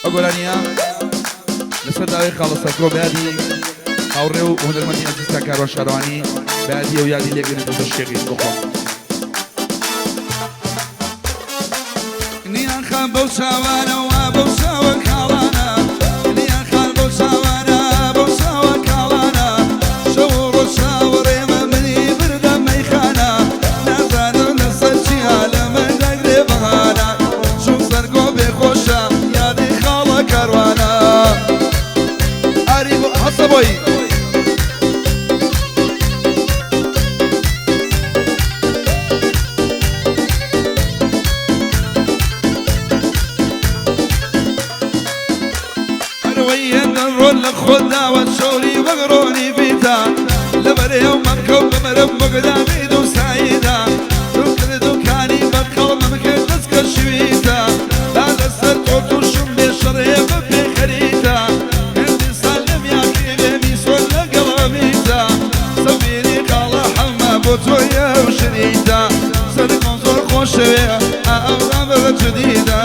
ئەو گۆرانییە لەسەر داوای خاڵە سەرکۆ بە یادی هاوڕێ و هونەرمەندی ئەزیز کاک کاروان شارەوانی بە یادی ئەو یادی لێگرن و دەشکێنین بۆ خۆم. نیان خان بەو چاوانەوە بەو چاوە کاڵانە نیان خان بەو چاوانە بەو چاوە کاڵانە شەو و ڕۆژ چاوەڕێمە منی بردە مەیخانە نازانم لەسەر چییە لە من دەگرێ بەهانە چوم سەرگۆ بێ خۆشە یادی خاڵە کاروانە ئاری هەستە بۆی. هەروەی هێندە ڕۆن لە خۆت داوە چۆری وەک ڕۆنی بیتا لەبەرێ و مەمکە و بمرم وەک داوید و سایدا دوکر دوکانی بەقەڵ مەمکە دەستکە شویتە با لەسەر تۆ تووشم بێ شەڕێ بەپێ خەریتە هەندی سال لەم یاخی بێ میسۆن لەگەڵ ئەمیتە سەبیری خاڵە حەمە بۆ تۆیە و شریتە سەرکۆم زۆر خۆشەوێ ئەو بە جدیدە.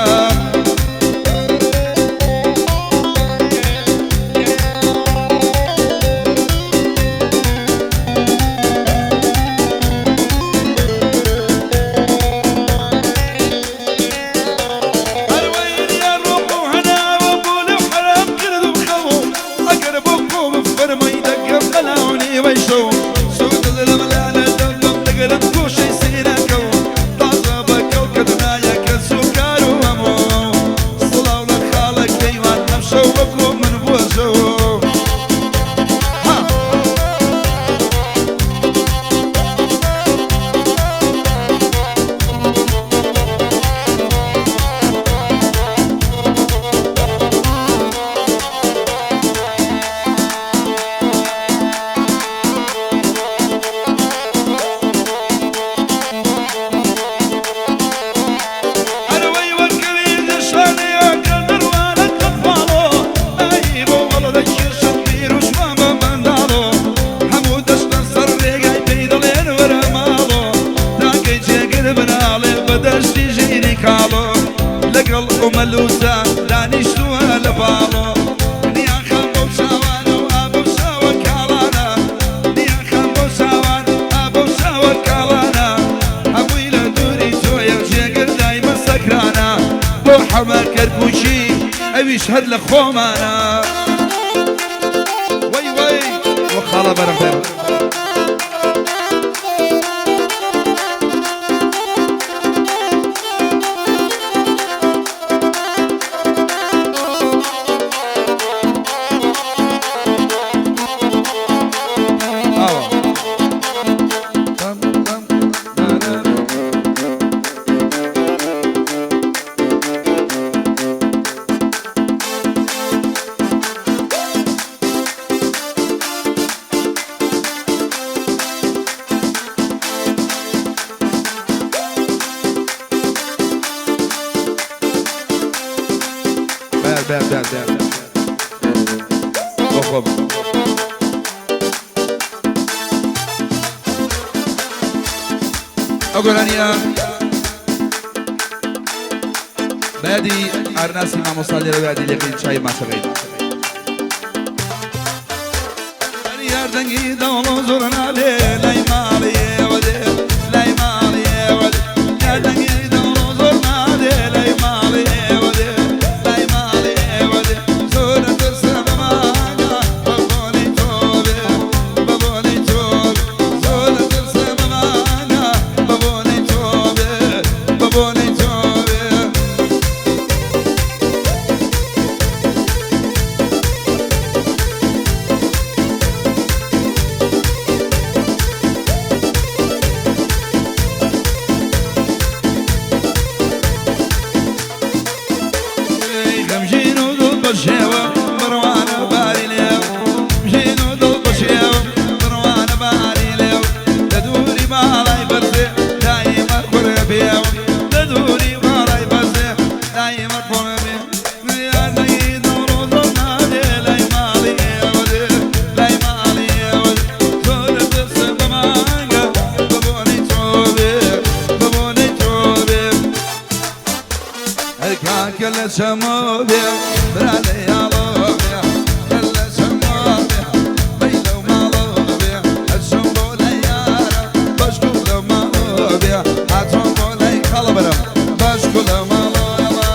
لەگەڵ ئومەلوسا دانیشتووە لە باڵۆ نیان خان بەو چاوانە و ئابەو چاوە کاڵانە نیان خان بەو چاوان ئابەو چاوە کاڵانە هەمووی لە دووری تۆیە جێگر دایمە سەکرانە بۆ حەمە کەرکووکی ئەویش هەر لە خۆمانە. وەی وەی بۆ خاڵە بەرم بەرم. ئاوا بەم بەم نانا. بەیار بەیار بەیار بەیار بۆ خۆم. ئەو گۆرانیە بە یادی ئارناسی مامۆستا لێرە یادی لێکەین چای ماچەکەین. یار دەنگی دەوڵ و زوڕنا لێ لای ماڵی ئێوە دێ لای ماڵی ئێوە دێ یار دەنگی دەوڵ و زوڕنا لێ لای ماڵی ئێوە دێ لای ماڵی ئێوە دێ زۆر ئەترسم بە مانگا بە بۆنەی تۆ بێ بە بۆنەی تۆ بێ زۆر ئەترسم بە مانگا بە بۆنەی تۆ بێ بە بۆنەی تۆ بێ. کاکە لە چەمۆ بێ برا لە یاڵۆ بێ کە لە چەمۆ بێ بەی لەو ماڵۆ بێ ئەچم بۆ لای یارە بەشکو لەو ماڵۆ بێ هاتۆم بۆ لای خاڵە بەرم بەشکو لەو ماڵۆ یەڵا.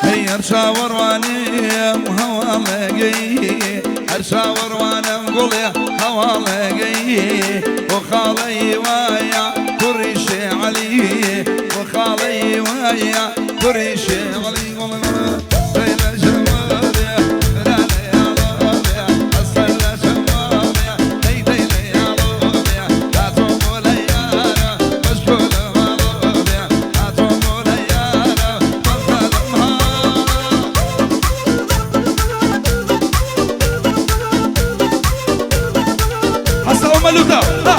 هەی هەر چاوەڕوانیم هەواڵێگەی هەر چاوەڕوانم گوڵێ هەواڵێگەی بۆ خاڵەی وایە کوڕی شێعەلی بۆ خاڵەی وایە کوڕی شێعەلی گوڵ حەسە ئەو مەلوتە ها.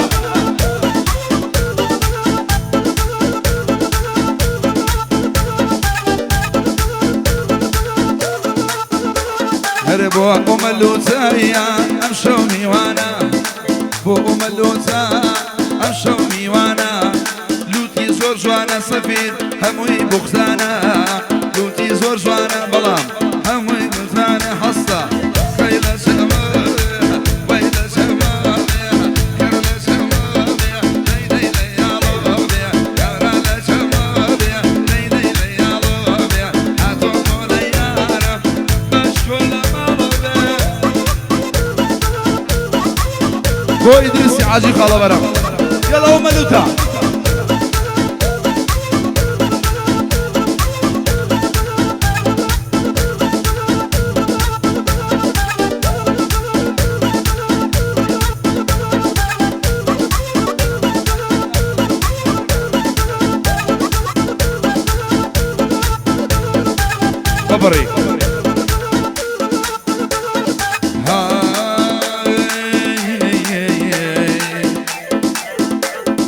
هەر بۆ ئومەلوتەیە ئەم شەو میوانە بۆ ئومەلوتە ئەم شەو میوانە لوتی زۆر جوانە سەفید هەمووی بوخزانە لوتی زۆر جوانە بەڵام هەمووی بوخزانە هەستە خەی لە چەمە وەی لە چەمە کەر لە چەمە دەی دەی لە یاڵۆ بێ کارا لە چەمە بێ دەی دەی لە یاڵۆ بێ هاتۆ بۆ لە یارە بەشکۆ لە ماڵۆ بێ. بۆ ئیدریسی عاجی خاڵە بەرم یەڵا ئەو مەلوتە. ببڕی.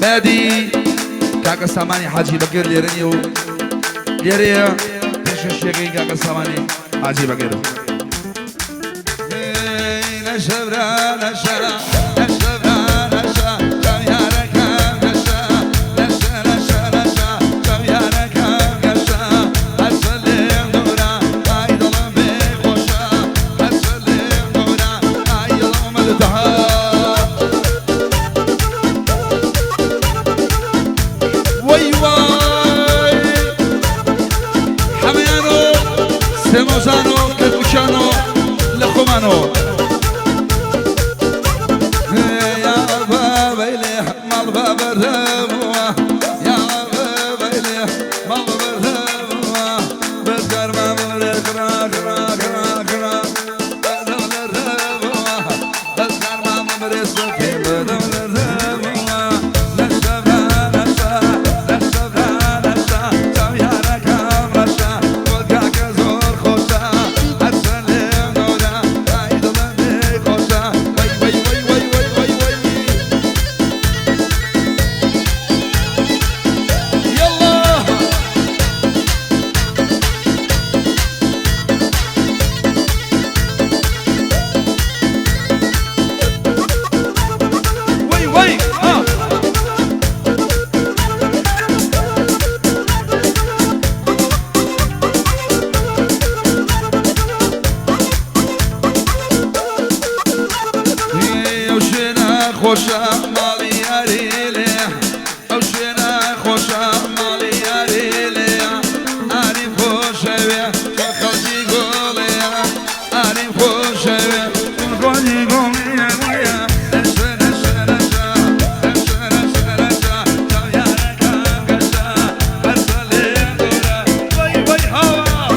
بادی کاکە سامانی حاجی بەگەر لێرە نییە و لێرەیە پێشکەشیەکەی کاکە سامانی حاجی بەگەر. لە شەورا لەشە لە شەورا لەشە چاویارەکەم گەشە لەشە لەشە لەشە چاویارەکەم گەشە هەرچە لێم دوورە ئای دڵم بێخۆشە هەرچە لێم دوورە ئای دڵم مەلوتە وەی وای حەمەیانۆ سێمۆزانۆ کەرکوکیانۆ لە خۆمانۆ. يا بابيلي مال بابرهوا يا بابيلي مال بابرهوا بذكر ما مرق را را را را بدولرهوا بذكر ما مرق في بدولرهوا نشبا نشا نشبا نشا يا ركام رشا ودك زور خوشا هرسلم نورا عيد خوشا وي وي وي وي وي وي وي. يلا وي وي ها. ئەو شوێنە خۆشە ماڵی یاری لێ ئەو شوێنە خۆشە ماڵی یاری لێ ئاریم خۆشەوێ کە خەڵکی گۆڵەیە ئاریم خۆشەوێ خۆنی گۆڵیە لەشە لەشە لەشە لەشە لەشە لەشە چاویارەکان گەشە هەرچە لێم دوورە وەی وەی هاوا.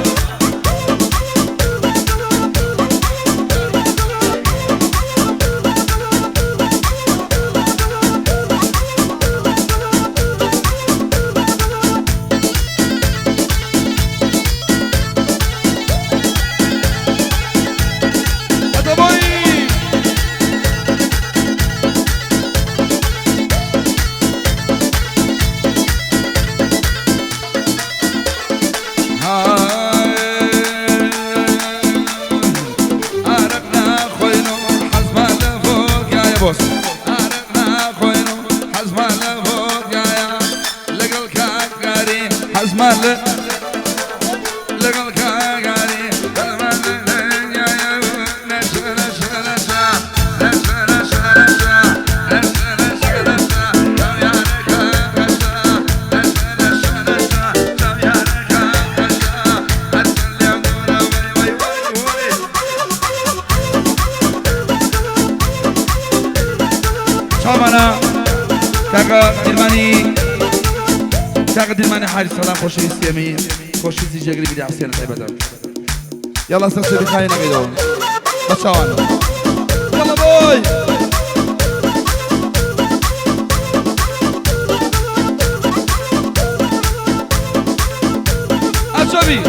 حەزمان لە لەگەڵ کاگاری چاوانە کاکە دیلمانی کاکە دیلمانی حاجی سەلام خۆشەویستی ئەمی خۆشەویستی جێگری بیری حسێنە تایبەتە. یاڵا سەر سەری خانی نەگەیدەوە بە چاوان. یاڵا بۆی ئەچەبی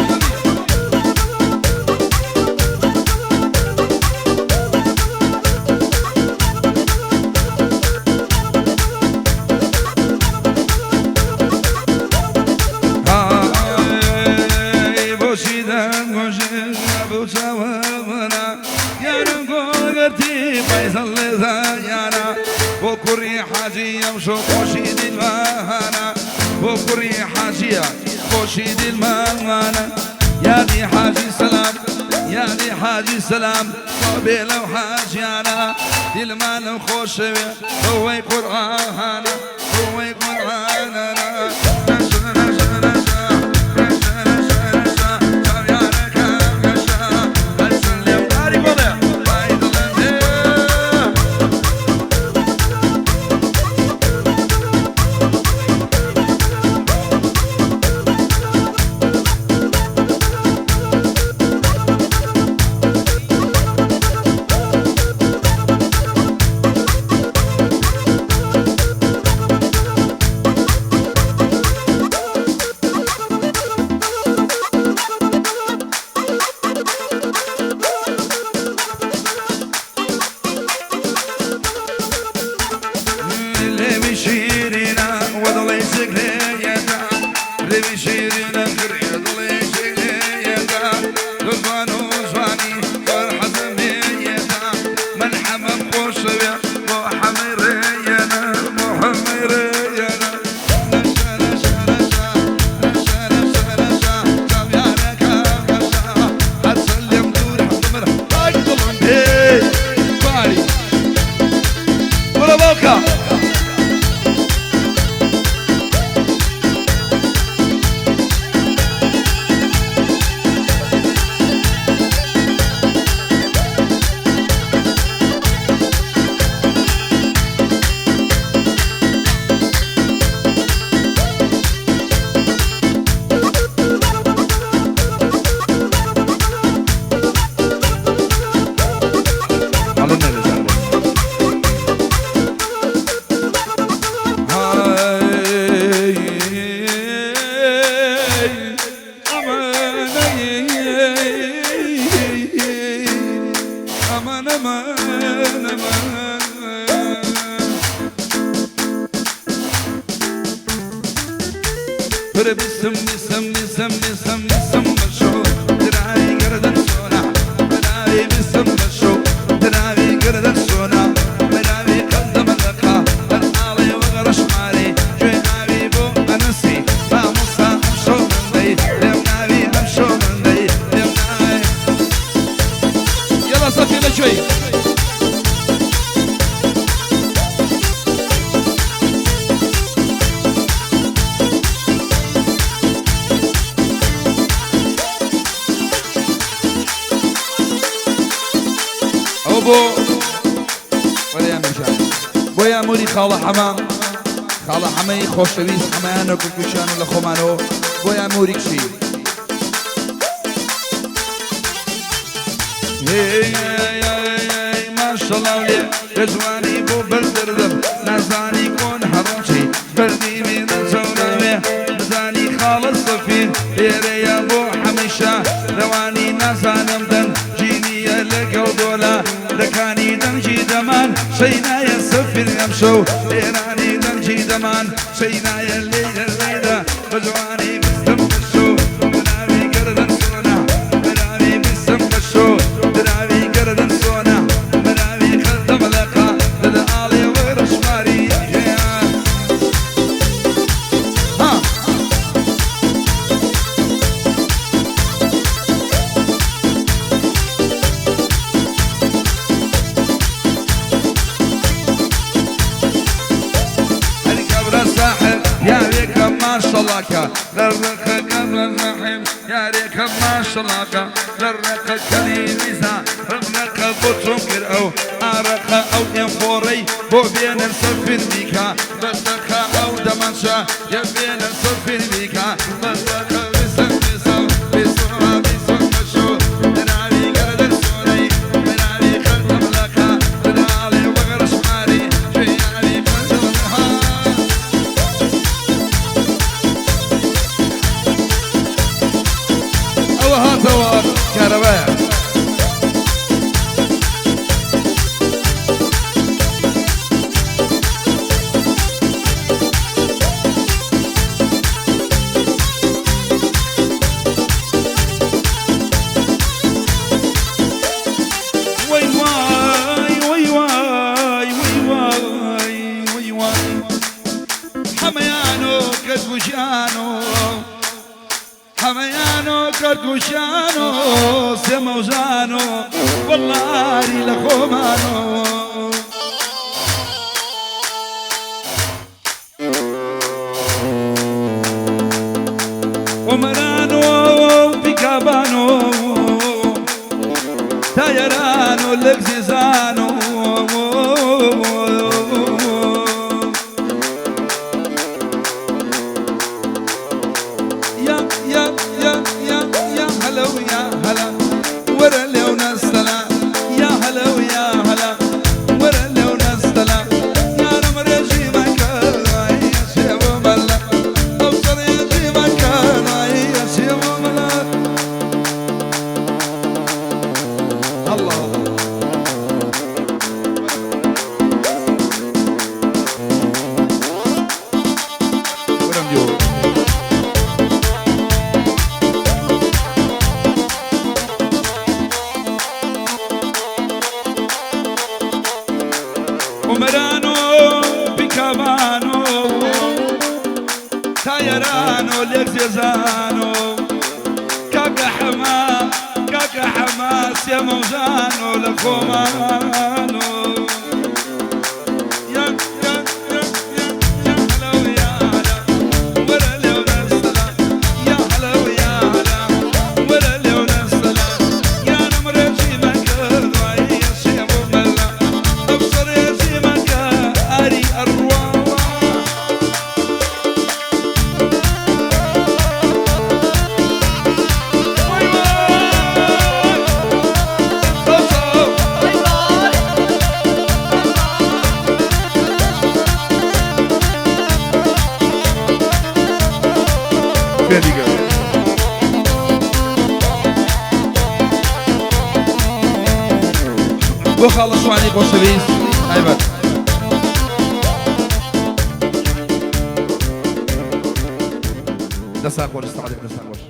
بۆچی دەنگۆژێ بۆ چاوەمەنا یارم گۆگەرتی فەیسەڵ لێزانیانە بۆ کوڕی حاجی ئەمشۆ خۆشی دیلمانە بۆ کوڕی حاجیە خۆشی دیلمانە یادی حاجی سەلام یادی حاجی سەلام بێ لەو حاجیانە دیلمانم خۆشەوێ بەوەی قورئانە بەوەی قورئانە. خاڵە حەمە خاڵە حەمەی خۆشەویست حەمەیانە کوکوچیان و لە خۆمانەوە بۆ یاموری کچی. ماشەڵاو لێ لە جوانی بۆ بەردەردم نازانی کۆن هەڕۆچی بەردی مێنە چەوناوێ بزانی خاڵە سەفین لێرەیە بۆ هەمیشە ڕەوانی نازانم دەن جینیە لەگەڵ دۆلا دەکانی دەنگی دەمان شەینایە سەفیر ئەمشەو ئێرانی دەنگی دەمان شەینایە لێرە لێرە بە جوانی بستم بەشۆ دراوی گەردن سۆنا دراوی بستم بەشۆ دراوی گەردن سۆنا دراوی خەردەم لەقا دەدە ئاڵێ وەرەشماری. ها. لە ڕقەکە ڕەحیم یارێکە ماشەڵاکە لە ڕقە کەلی میزا ڕقە بۆ چۆن کرد ئەو ئارەقە ئەو ئێمفۆڕەی بۆ بێنە سەر فیلمیکە بەسەخە ئەو دەمانچە یە بێنە سەر فیلمیکە بەسەخە بسە بسە بسە بسە کەشۆ دراوی گەردەر سۆرەی دراوی خەردەملەکە دراڵێ وەگەرشماری ژیاری خەردەمها. ئەوە هاتەوە کارەبایە. وي واي وي واي وي واي وي واي حميانو كركوشانو حميانو كركوشانو سموزانو والله لخومانو. ومرانو بيكابانو تايرانو لكزيزانو يا يا يا يا يا هلا ويا هلا ورا لونا السلام يا هلا ويا هلا ورا لونا السلام يا رمر جيمك يا شيبو ملا أبصر يا جيمك يا شيبو ملا. الله وەرم دیۆ. عمرانو بكابانو تايرانو لكزيزانو كاكا حما كاكا حماس يا موزانو لخومانو يا يا يا يا يا هلا ويا هلا ورا لونا السلام يا هلا ويا هلا ورا لونا السلام يا نمر جيمك يا شيبو ملا أبصر يا جيمك أري أرواح. واي واي أبصر. فێریگە. بۆ خاڵە شوانی خۆشەویست تایبەت. دەسا خۆش، ساڵێک دەسا خۆش.